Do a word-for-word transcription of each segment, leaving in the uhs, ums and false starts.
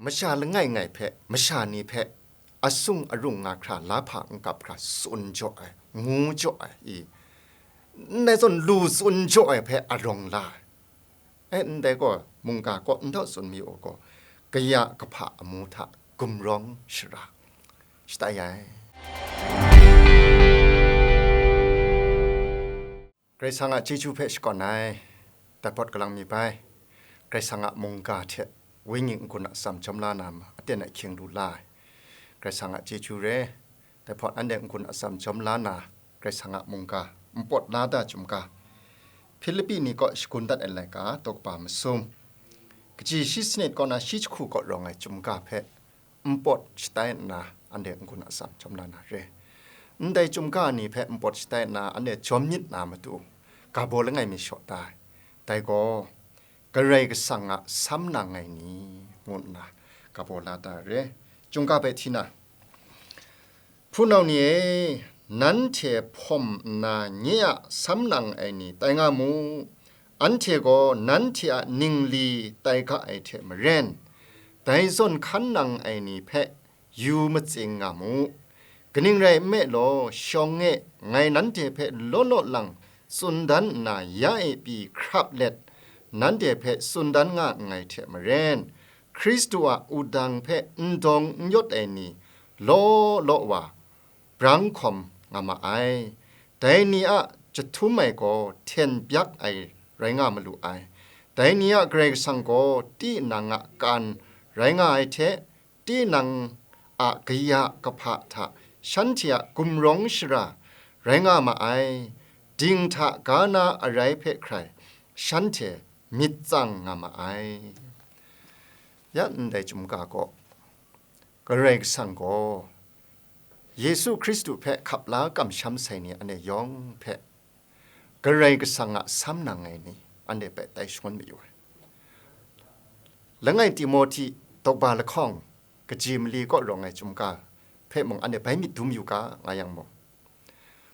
masha langai ngai hpe, masha ni hpe asung arung nga hkra, lahpa n kap hkra tsun jaw ai, ngu jaw ai i, ndai zawn lu tsun jaw ai hpe arawng la ai. E, ndai gaw, mungga kaw ndau tsun mayu u gaw, kaya kahpa amu hta gumrawng shara shatai ai. Karai Kasang a chyeju hpe shakawn ai, dai pawt kalang mi bai, Karai Kasang a mungga hte wenyi n-gun atsam jawm la na ma, aten ahkying lu la ai, Karai Kasang a chyeju re. Dai hpawt anhte n-gun atsam jawm la na, Karai Kasang a mungga, npawt la da chyum ga, Hpilipi ni kaw shagun dat ai laika, daw kaba masum, kaji shi sanit kaw na shi jahku kaw rawng ai chyum ga hpe npawt shatai nna, anhte n-gun atsam jawm la na re. Ndai chyum ga ni hpe npawt shatai nna, anhte jawm myit na matu, ga baw langai mi shaw da ai. Dai gaw, Karai Kasang a sam nang ai ni, ngu nna ga baw la da re. Chyum ga hpe hti na, hpunau ni e, nanhte hpawm nna nye a sam nang ai ni tai nga mu. Anhte gaw nanhte a ningli tai ga ai hte maren, dai zawn hkan nang ai ni hpe yu matsing nga mu. Kaning rai nme law, shawng e, ngai nanhte hpe law law lang tsun dan nna ya e pyi hkrap let, nanhte hpe tsun dan nga nngai hte maren, Hkristu a wudang hpe n dawng n yawt ai ni law law wa brang hkawm nga ma ai. Dai ni a chyahtum ai gaw hten byak ai rai nga malu ai. Dai ni a Karai Kasang gaw tinang a kan rai nga ai hte, tinang a kaya kahpa hta shanhte a gumrawng shara rai nga ma ai, ding hta ga na arai hpe hkrai shanhte myit tsang nga ma ai. Ya ndai chyum ga gaw, Karai Kasang gaw Yesu Hkristu hpe hkap la kamsham sai ni anhte yawng hpe Karai Kasang a sam nang ai ni, anhte hpe tai shangun mayu ai. Langai Timohti daw kaba lahkawng kaji mali kaw rawng ai chyum ga hpe mung anhte bai myit dum yu ga, nga yang mung,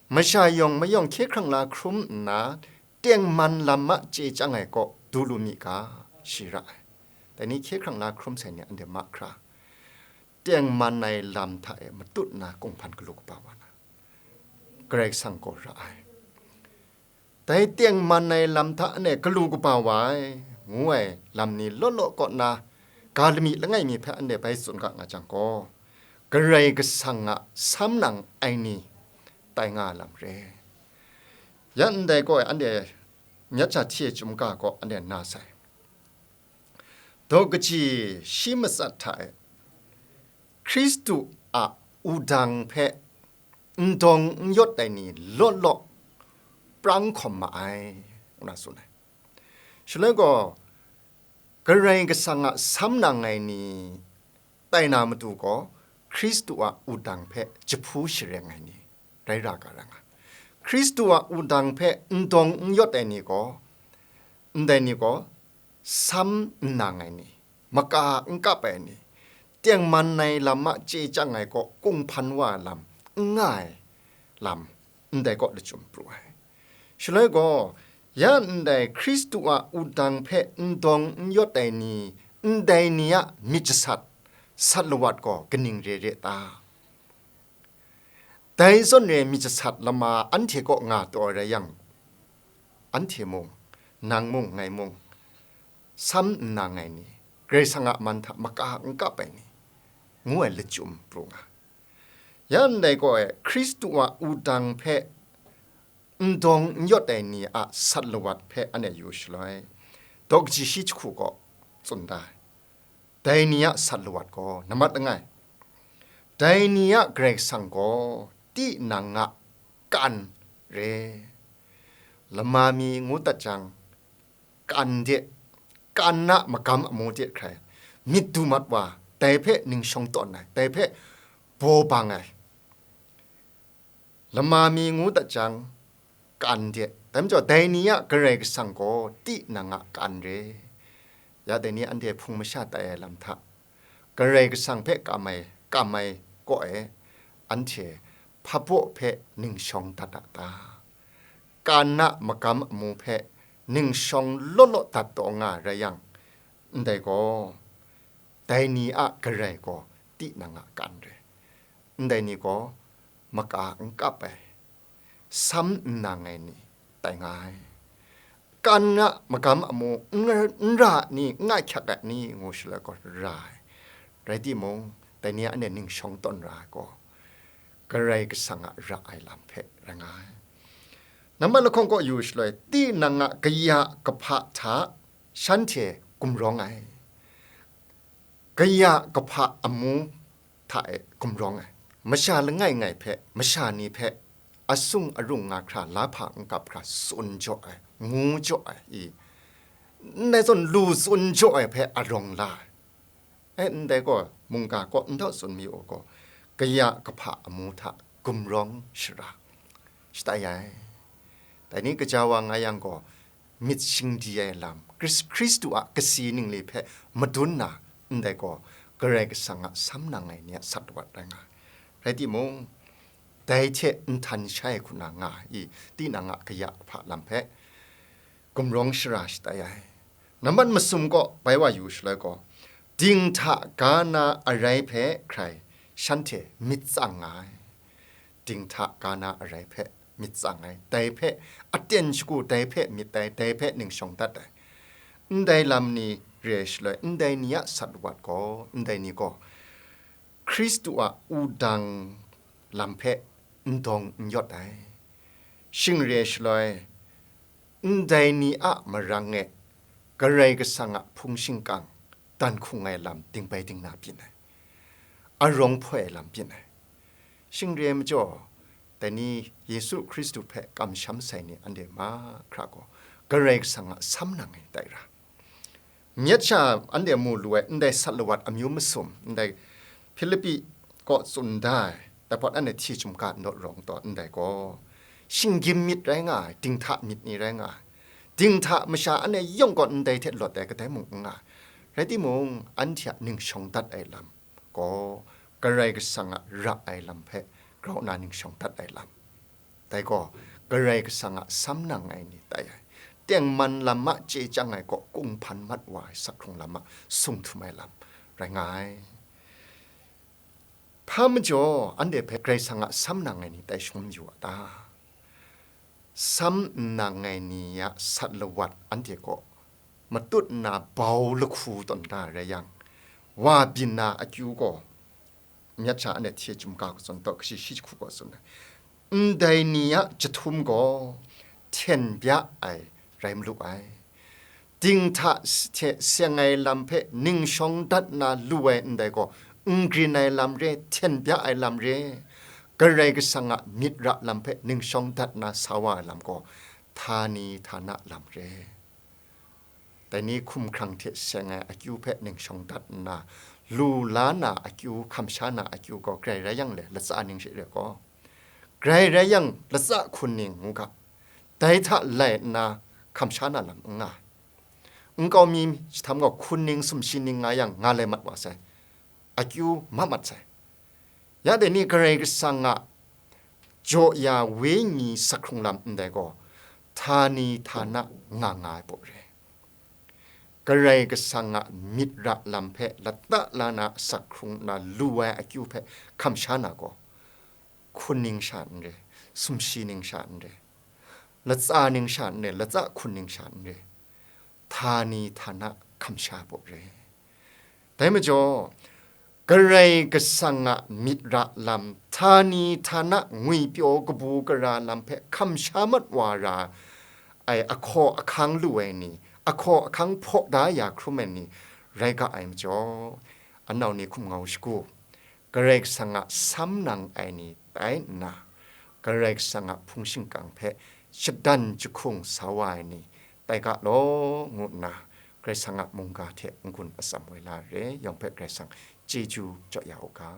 masha yawng mayawng hkye hkrang la hkrum nna, tengman lam a chye chyang ai kaw du lu mi ga, shi ra ai. Dai ni hkye hkrang la hkrum sai ni anhte mahkra, tengman ai lam hta e matut nna kunghpan galu kaba wa na, Karai Kasang gaw ra ai. Dai tengman ai lam hta anhte galu kaba wa ai, ngu ai lam ni law law kaw nna, ga lami langai mi hpe anhte bai tsun ga nga jang gaw, Karai Kasang a sam nang ai ni tai nga ai lam re. Ya ndai gaw anhte nyat sha hti ai chyum ga gaw anhte na sai. Daw kaji shi matsat hta e, Hkristu a wudang hpe n dawng n yawt ai ni law law prang hkawm ma ai, ngu na tsun ai. Shaloi gaw, Karai Kasang a sam nang ai ni tai na matu gaw, Hkristu a wudang hpe jahpu shareng ai ni rai ra ga ra nga. Hkristu a wudang hpe n dawng n yawt ai ni gaw, ndai ni gaw, sam n nang ai ni, maka n kap ai ni, tengman ai lam a chye chyang ai kaw kunghpan wa ai lam, n nga ai lam, ndai kaw lachyum pru ai. Shaloi gaw, ya ndai Hkristu a wudang hpe n dawng n yawt ai ni, ndai ni a myit jasat, sat lawat gaw kaning re re ta? Dai zawn re myit jasat lama anhte kaw nga taw ai rai yang, anhte mung, nang mung, ngai mung, sam n nang ai ni, Karai Kasang a man hta maka n kap ai ni, ngu ai lachyum pru nga. Ya ndai gaw e, Hkristu a wudang hpe n dawng n yawt ai ni a sat lawat hpe anhte yu shaloi, daw kaji shi jahku gaw tsun da ai. Dai ni a sat lawat gaw, namat langai, dai ni a Karai Kasang gaw tinang a kan re. Lama mi ngu dat jang, kan de, kan a magam amu de hkrai, myit du mat wa, dai hpe ningshawng tawn ai, dai hpe baw bang ai. Lama mi ngu dat jang, kan de, dai majaw dai ni a Karai Kasang gaw tinang a kan re. Ya dai ni anhte hpung masha tai ai lam hta, Karai Kasang hpe kam ai, kam ai kaw e, anhte hpabaw hpe ningshawng dat a ta? Kan a magam amu hpe ningshawng law law dat taw nga rai yang, ndai gaw, dai ni a Karai gaw tinang a kan re. Ndai ni gaw maka n kap ai, sam n nang ai ni tai nga ai. Kan a magam amu n ra, n ra ni, n ahkyak ai ni ngu shaloi gaw ra ai. Rai timung, dai ni a ning shawng tawn ra ai gaw, Karai Kasang a ra ai lam hpe rai nga ai. Nambat lahkawng kaw yu shaloi, tinang a kaya kahpa hta shanhte gumrawng ai. Kaya kahpa amu hta e gumrawng ai. Masha langai ngai hpe, masha ni hpe asung arung nga hkra, lahpa n kap hkra, tsun jaw ai, ngu jaw ai, i, ndai zawn lu tsun jaw ai hpe arawng la ai. E, ndai gaw, mungga kaw n daw tsun mayu u gaw, kaya kahpa amu hta gumrawng shara shatai ai. Dai ni kaja wa nga yang gaw, myit shingdi ai lam, Hkris-, Hkristu a kasi ningli hpe madun na, ndai gaw, Karai Kasang a sam nang ai ni a sat lawat rai nga ai. Rai timung, dai hte nhtan shai hku na nga ai, tinang a kaya kahpa lam hpe gumrawng shara shatai ai. Nambat masum kaw bai wa yu shaloi gaw, dinghta ga na arai hpe hkrai shanhte myit tsang nga ai. Dinghta ga na arai hpe myit tsang ai, dai hpe aten shagu, dai hpe myit ai, dai hpe ning shawng dat ai. Ndai lam ni re ai shaloi, ndai ni a sat lawat gaw, ndai ni gaw Hkristu a wudang lam hpe n dawng n yawt ai. Shing re ai shaloi, ndai ni a marang e Karai Kasang a hpung shingkang dan hkung ai lam dingbai dingna byin ai, arawng hpoi ai lam byin ai. Shing re ai majaw, dai ni Yesu Hkristu hpe kamsham sai ni anhte mahkra gaw, Karai Kasang a sam nang e tai ra. Myit sha anhte mu lu ai ndai sat lawat amyu masum, ndai Hpilipi kaw tsun da ai, dai pawt anhte hti chyum ga n daw rawng taw ndai gaw, shinggyim myit rai nga ai, dinghta myit ni rai nga ai. Dinghta masha anhte yawng gaw ndai hte lawt ai kadai mung n nga ai. Rai timung, anhte a ning shawng dat ai lam gaw, Karai Kasang a ra ai lam hpe grau nna ning shawng dat ai lam. Dai gaw, Karai Kasang a sam nang ai ni tai ai, tengman lam a chye chyang ai kaw kung hpan mat wa ai sak hkrung lam a sung htum ai lam rai nga ai. Hpa majaw, anhte hpe Karai Kasang a sam nang ai ni tai shangun yu a ta? Sam n nang ai ni a sat lawat anhte kaw matut nna bau lahku tawn da rai yang, wa byin na akyu gaw, myit sha anhte hti chyum ga katsun taw kashi shi jahku gaw tsun ai. Ndai ni a jahtum gaw hten bya ai rai malu ai. Dinghta hte seng ai lam hpe ning shawng dat na lu ai ndai gaw, n grin ai lam re, hten bya ai lam re, Karai Kasang a myit ra lam hpe ning shawng dat na sa wa ai lam gaw, htani htana lam re. Dai ni hkumhkrang hte seng ai akyu hpe ning shawng dat nna, lu la na akyu, hkam sha na akyu gaw grai rai yang le, latsa ning she re gaw, grai rai yang, latsa hkun ning ngu ga, dai hta lai nna hkam sha na lam n nga ai. Nkau mi jahtam gaw hkun ning sumshi ning nga yang, nga lai mat wa sai, akyu mat mat sai. Ya dai ni Karai Kasang a jaw ya wenyi sak hkrung lam ndai gaw, htani htana nga nga ai pawt re. Karai Kasang a myit ra lam hpe lata la na sak hkrung na lu ai akyu hpe hkam sha na gaw, hkun ning sha n re, sumshi ning sha n re, latsa ning sha n re, latsa hkun ning sha n re, htani htana hkam sha ai pawt re. Dai majaw, Karai Kasang a myit ra lam, htani htana ngwipyaw kabu gara lam hpe hkam sha mat wa ra ai ahkaw ahkang lu ai ni, ahkaw ahkang hpaw da ya hkrum ai ni rai ga ai majaw, anau ni hkum ngau shagu, Karai Kasang a sam nang ai ni tai nna, Karai Kasang a hpung shingkang hpe shadan jahkung sa wa ai ni tai ga law, ngu nna, Karai Kasang a mungga hte n-gun atsam woi la ai re, yawng hpe Karai Kasang chyeju jaw ya u ga.